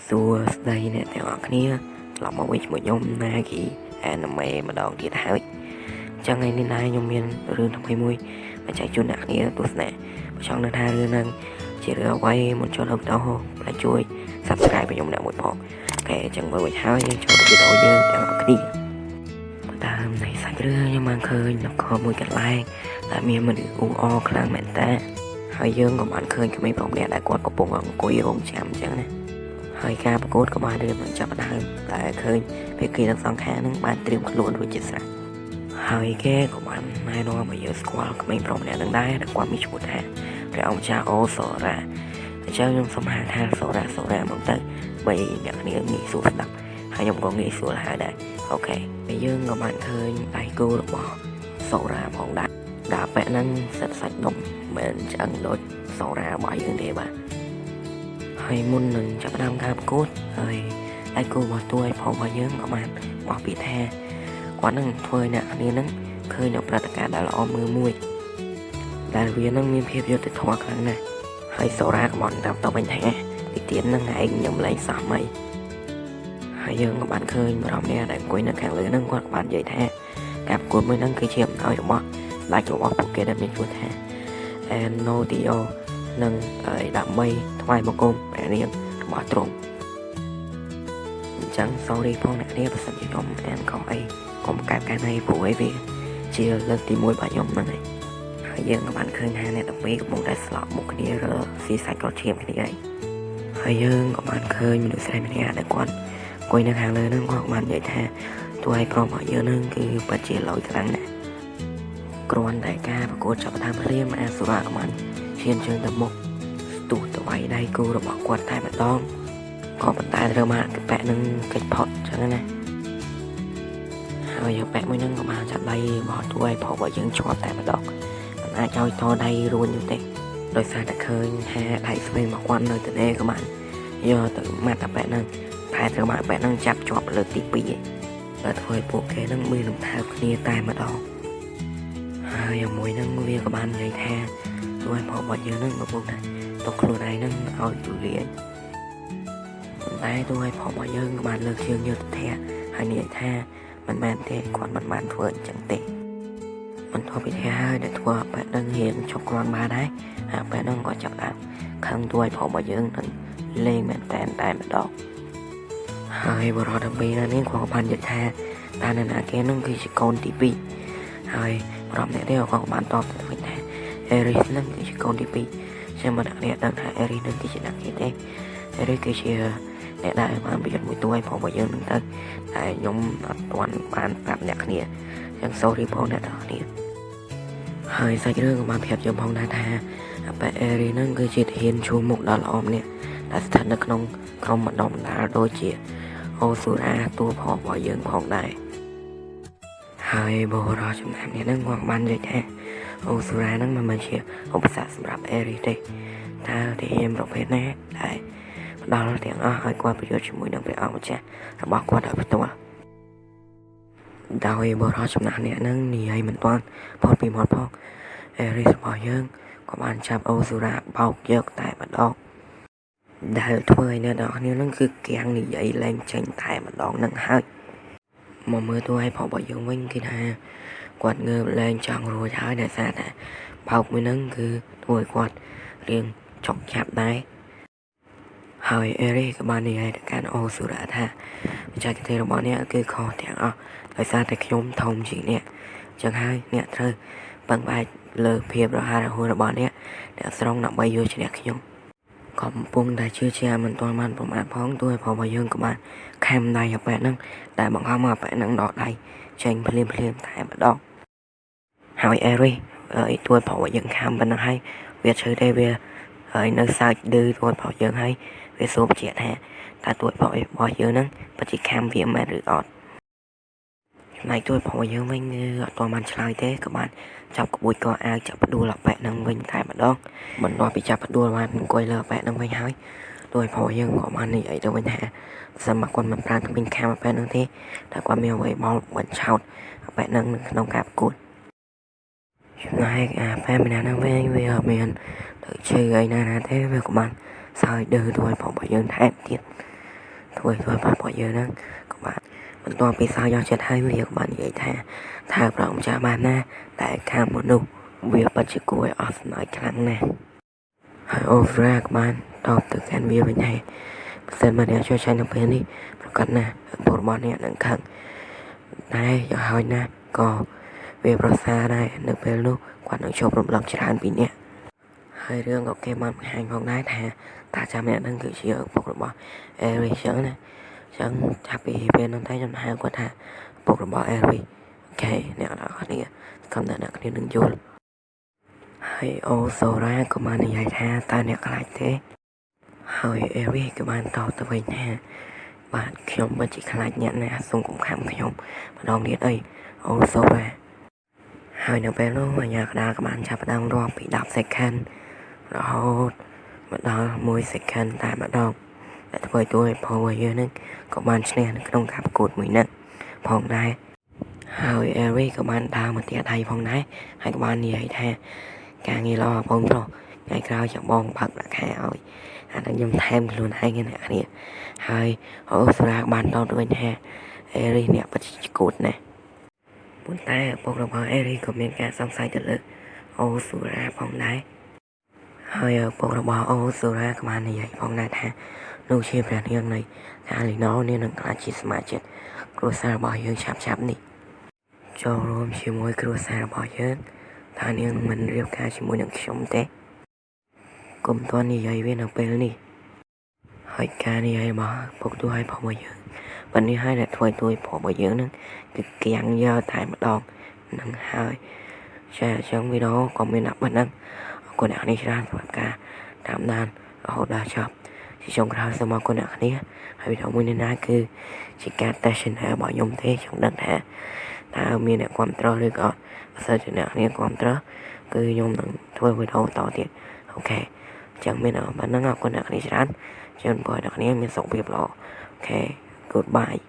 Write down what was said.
សួស្តីអ្នកទាំងអស់គ្នាត្រឡប់មកវិញជាមួយខ្ញុំ Nagi Anime ម្ដងទៀតហើយអញ្ចឹងថ្ងៃនេះដែរខ្ញុំមានរឿងថ្មីមួយមកចែកជូនអ្នកគ្នាទស្សនាបើចង់ដឹងថារឿងហ្នឹងជារឿងអ្វីមុនចូលដល់វីដេអូផ្លែជួយ Subscribe ឲ្យខ្ញុំអ្នកមួយផង OK អញ្ចឹងមើលវិញហើយយើងចូលទៅវីដេអូយើងទាំងអស់គ្នាតាមនៃសាច់រឿងខ្ញុំបានឃើញនគរមួយកន្លែងដែលមានមនុស្សអ៊ូអរខ្លាំងមែនតើហើយយើងក៏បានឃើញក្មេងប្រុសម្នាក់ដែលគាត់កំពុងអង្គុយរងចាំអញ្ចឹងណា ហើយការប្រកួតក៏បានរៀបចាប់ផ្ដើមតែឃើញភាគីទាំងសងខាងនឹងបានត្រៀមខ្លួនរួចជាស្រេចហើយគេក៏បានណែនាំឲ្យយើងស្គាល់ក្មេងប្រុសម្នាក់នឹងដែរដែលគាត់មានឈ្មោះថាព្រះអង្គម្ចាស់អូសូរ៉ាអញ្ចឹងខ្ញុំសូមហៅថាសូរ៉ាសូរ៉ាមកទៅបីអ្នកគ្នាងាយស្រួលស្ដាប់ហើយខ្ញុំក៏ងាយស្រួលហៅដែរ OK ហើយយើងក៏បានឃើញដៃគូរបស់សូរ៉ាផងដែរដាប៉ែហ្នឹងសិតសាច់ដុំមិនឆ្អឹងដូចសូរ៉ារបស់យើងទេបាទ ហើយមុននឹងចាប់ផ្ដើមការប្រកួតហើយដៃគូរបស់តួឯផងរបស់យើងក៏បានបោះពាក្យថាគាត់នឹងធ្វើឲ្យអ្នកគ្នានឹងឃើញនៅព្រឹត្តិការណ៍ដែលល្អមើលមួយដែលវានឹងមានភាពយុត្តិធម៌ខ្លាំងណាស់ហើយសូរ៉ាក៏បានតាមតបវិញថាទីទៀតនឹងឯងខ្ញុំលែងសោះមៃហើយយើងក៏បានឃើញបរិមនេះដែលអង្គុយនៅខាងលើនឹងគាត់ក៏បាននិយាយថាការប្រកួតមួយហ្នឹងគឺជាអំណោយរបស់ស្ដេចរបស់ពួកគេដែលមានឈ្មោះថាអេណូទីអូនិងហើយដើម្បីថ្វាយបង្គំព្រះនាងរបស់ទ្រង់អញ្ចឹង sorry ផងអ្នកគ្នាបើសិនជាខ្ញុំអានខុសអីកុំកែកែណៃព្រោះអីវាជាលើកទី1របស់ខ្ញុំហ្នឹងហើយហើយយើងក៏បានឃើញថាអ្នកទាំងពីរកំពុងតែស្លក់មុខគ្នាឬស៊ីសាច់ក្រឈាមគ្នាហើយហើយយើងក៏បានឃើញមនុស្សស្រីម្នាក់ដែលគាត់អង្គុយនៅខាងលើហ្នឹងគាត់បាននិយាយថាតួឯប្រុសរបស់យើងហ្នឹងគឺពិតជាឡូយខ្លាំងណាស់គ្រាន់តែការប្រកួតចាប់ផ្ដើមភ្លាមអាសូរ៉ាក៏បានឈានជើងទៅមុខ ស្ទុះទៅវាយដៃគូរបស់គាត់តែម្ដងក៏ប៉ុន្តែត្រូវមកកប៉ែនឹងកិច្ចផុតចឹងណាហើយប៉ែមួយហ្នឹងក៏បានចាប់ដៃរបស់តួឯផងរបស់យើងជាប់តែម្ដងមិនអាចឲ្យតដៃរួញនោះទេដោយសារតែឃើញថាដៃស្វែងរបស់គាត់នៅទៅនេះក៏បានយកទៅម៉ាត់អាប៉ែហ្នឹងតែត្រូវមកអាប៉ែហ្នឹងចាប់ជាប់លើកទី2ឯងដែលធ្វើឲ្យពួកគេហ្នឹងមានលំថើបគ្នាតែម្ដងហើយមួយហ្នឹងវាក៏បាននិយាយថាតួឯផងរបស់យើងហ្នឹងកំពុងតែ ទុកខ្លួនឯងហ្នឹងឲ្យទូលាយប៉ុន្តែទោះឲ្យផងរបស់យើងក៏បានលើកជើងយកទៅធាក់ហើយនិយាយថាមិនមែនទេគាត់មិនបានធ្វើអញ្ចឹងទេបន្ទាប់ពីធាក់ហើយដែលធ្វើឲ្យប៉ែនឹងរៀងជប់គ្រាន់បានហើយអាប៉ែនឹងក៏ចាប់ដើមខឹងទួឲ្យផងរបស់យើងនឹងលេងមែនតែនតែម្ដងហើយបរិបទទាំងពីរនេះគាត់ក៏បាននិយាយថាតើនរណាគេនឹងគឺជាកូនទី2ហើយបរិបទអ្នកនេះក៏បានតបទៅវិញថាអេរីសនឹងគឺជាកូនទី2 ខ្ញុំមិនអ្នកដឹងថាអេរីនឹងគឺជាអ្នកគេទេអេរីគឺជាអ្នកដែលបានប្រយុទ្ធមួយតួឲ្យផងរបស់យើងនឹងទៅតែខ្ញុំអត់ទាន់បានប្រាប់អ្នកគ្នាអញ្ចឹង sorry ផងអ្នកទាំងគ្នាហើយសាច់រឿងក៏បានប្រាប់យើងផងដែរថាអាប៉ែអេរីនឹងគឺជាធានជួរមុខដ៏ល្អម្នាក់ដែលស្ថិតនៅក្នុងក្រុមបណ្ដុះបណ្ដាលដូចជាអូស៊ូរ៉ាតួផងរបស់យើងផងដែរហើយបរិរចំណាំនេះនឹងគាត់បាននិយាយថាអូស៊ូរ៉ាហ្នឹងមិនមែនជាឧបសគ្គសម្រាប់អេរីទេតើទាហានប្រភេទណាដែលផ្ដល់ទាំងអស់ឲ្យគាត់ប្រយុទ្ធជាមួយនឹងព្រះអង្គម្ចាស់របស់គាត់ដោយផ្ទាល់ដោយបរិរចំណាស់អ្នកហ្នឹងនិយាយមិនទាន់ផុតពីមាត់ផងអេរីរបស់យើងក៏បានចាប់អូស៊ូរ៉ាបោកយកតែម្ដងដែលធ្វើឲ្យអ្នកនរគ្នាហ្នឹងគឺគាំងនិយាយលែងចេញតែម្ដងនឹងហើយមកមើលតួឲ្យផងរបស់យើងវិញគឺថាគាត់ងើបលែងចង់រួចហើយដោយសារតែបោកមួយហ្នឹងគឺធ្វើឲ្យគាត់រៀងចុកចាប់ដែរហើយអេរីក៏បាននិយាយទៅកាន់អូស៊ូរ៉ាថាបច្ចេកទេសរបស់អ្នកគឺខុសទាំងអស់ដោយសារតែខ្ញុំធំជាងអ្នកអញ្ចឹងហើយអ្នកត្រូវពឹងផ្អែកលើភាពរហ័សរហួនរបស់អ្នកអ្នកស្រង់ដើម្បីយកឈ្នះខ្ញុំកំពុងតែជឿជាក់មិនទាន់បានប្រមាថផងទោះឲ្យផងរបស់យើងក៏បានខំដៃអាប៉ែហ្នឹងតែបង្ខំមកអាប៉ែហ្នឹងដកដៃចេញភ្លាមភ្លាមតែម្ដងហើយអេរីហើយទួយផងរបស់យើងខំប៉ុណ្ណឹងហើយវាឈឺទេវាហើយនៅសើចឌឺទួយផងយើងហើយវាសួរបញ្ជាក់ថាតើទួយផងរបស់យើងហ្នឹងពិតជាខំវាមែនឬអត់ចំណែកទួយផងយើងវិញគឺអត់ទាន់បានឆ្លើយទេក៏បានចាប់ក្បួយកអាវចាប់ផ្ដួលអាប៉ែហ្នឹងវិញតែម្ដងបន្ទាប់ពីចាប់ផ្ដួលបានអង្គុយលើអាប៉ែហ្នឹងវិញហើយទួយផងយើងក៏បាននិយាយទៅវិញថាសិនមកគាត់មិនប្រើថ្មីខាំអាប៉ែហ្នឹងទេតែគាត់មានអ្វីបោលបញ្ឆោតអាប៉ែហ្នឹងនៅក្នុងការប្រកួតចំណែកអាប៉ែម្នាក់ហ្នឹងវិញវាអត់មានទៅឈឺអីណាណាទេវាក៏បានសើចឌឺទួយផងរបស់យើងថែមទៀត។ ធ្វើឲ្យរបស់យើងហ្នឹងក៏បានបន្ទាប់ពីសើយកចិត្តហើយវាក៏បាននិយាយថាថាព្រះអង្គម្ចាស់បែបណាតែខាងមនុស្សវាពិតជាគួរឲ្យអស់សំណើចខ្លាំងណាស់ហើយអូហ្វ្រាក៏បានតបទៅកាន់វាវិញថាបើសិនមកអ្នកចូលចាញ់នៅពេលនេះប្រកាសណាស់ឪពុករបស់អ្នកនឹងខឹងតែយ៉ាងហោចណាស់ក៏វាប្រសើរដែរនៅពេលនោះគាត់នឹងជួបរំលឹកច្រើនពីអ្នកហើយរឿងក៏គេបានបង្ហាញផងដែរថាតាចាំអ្នកនឹងគឺជាឪពុករបស់អេរីចឹងណាចឹងចាប់ពីពេលនោះទៅខ្ញុំហៅគាត់ថាឪពុករបស់អេរីOK អ្នកនរគ្នាខំតែអ្នកគ្នានឹងយល់ហើយអូសូរ៉ាក៏បាននិយាយថាតើអ្នកខ្លាចទេហើយអេរីក៏បានតបទៅវិញថាបាទខ្ញុំមិនជាខ្លាចអ្នកណាសូមកុំខំខ្ញុំម្ដងទៀតអីអូសូរ៉ាហើយនៅពេលនោះអាញាកដាលក៏បានចាប់ផ្ដើមរាប់ពី10 second រហូតមកដល់1 second តែម្ដងដែលធ្វើឲ្យតួឲ្យផលយើងនឹងក៏បានឈ្នះនៅក្នុងការប្រកួតមួយនេះផងដែរហើយអេរីក៏បានដើរមកផ្ទះដៃផងដែរហើយក៏បាននិយាយថាការងារល្អបងប្រុសថ្ងៃក្រោយចាំបងបើកប្រាក់ខែឲ្យអានឹងខ្ញុំថែមខ្លួនឯងអ្នកគ្នាហើយអូស្រាបានតបទៅវិញថាអេរីអ្នកពិតជាគួតណាស់ប៉ុន្តែឪពុករបស់អេរីក៏មានការសង្ស័យទៅលើអូស៊ូរ៉ាផងដែរហើយឪពុករបស់អូស៊ូរ៉ាក៏បាននិយាយផងដែរថានោះជាព្រះនាងនៃកាលីណូនាងនឹងក្លាយជាសមាជិកគ្រួសាររបស់យើងឆាប់ឆាប់នេះចូលរួមជាមួយគ្រួសាររបស់យើងតើនាងមិនរៀបការជាមួយនឹងខ្ញុំទេកុំទាន់និយាយវានៅពេលនេះហើយការនិយាយរបស់ពុកទួឲ្យផងរបស់យើងប៉ុន្នេះហើយដែលធ្វើឲ្យទួយផងរបស់យើងនឹងគឺគៀងយកតែម្ដងនឹងហើយចាអញ្ចឹងវីដេអូក៏មានតែប៉ុណ្្នឹងអរគុណអ្នកនេះច្រើនសម្រាប់ការតាមដានរហូតដល់ចប់ជាចុងក្រោយសូមអរគុណអ្នកគ្នាហើយវីដេអូមួយនេះណាគឺជាការ test channel របស់ខ្ញុំទេចង់ដឹងថាតើមានអ្នកគ្រប់គ្រងឬក៏អត់បើសិនជាអ្នកគ្នាគ្រប់គ្រងគឺខ្ញុំនឹងធ្វើវីដេអូបន្តទៀត OK អញ្ចឹងមានតែប៉ុណ្្នឹងអរគុណអ្នកគ្នាច្រើនជូនពរអ្នកគ្នាមានសុខភាពល្អ OK, goodbye.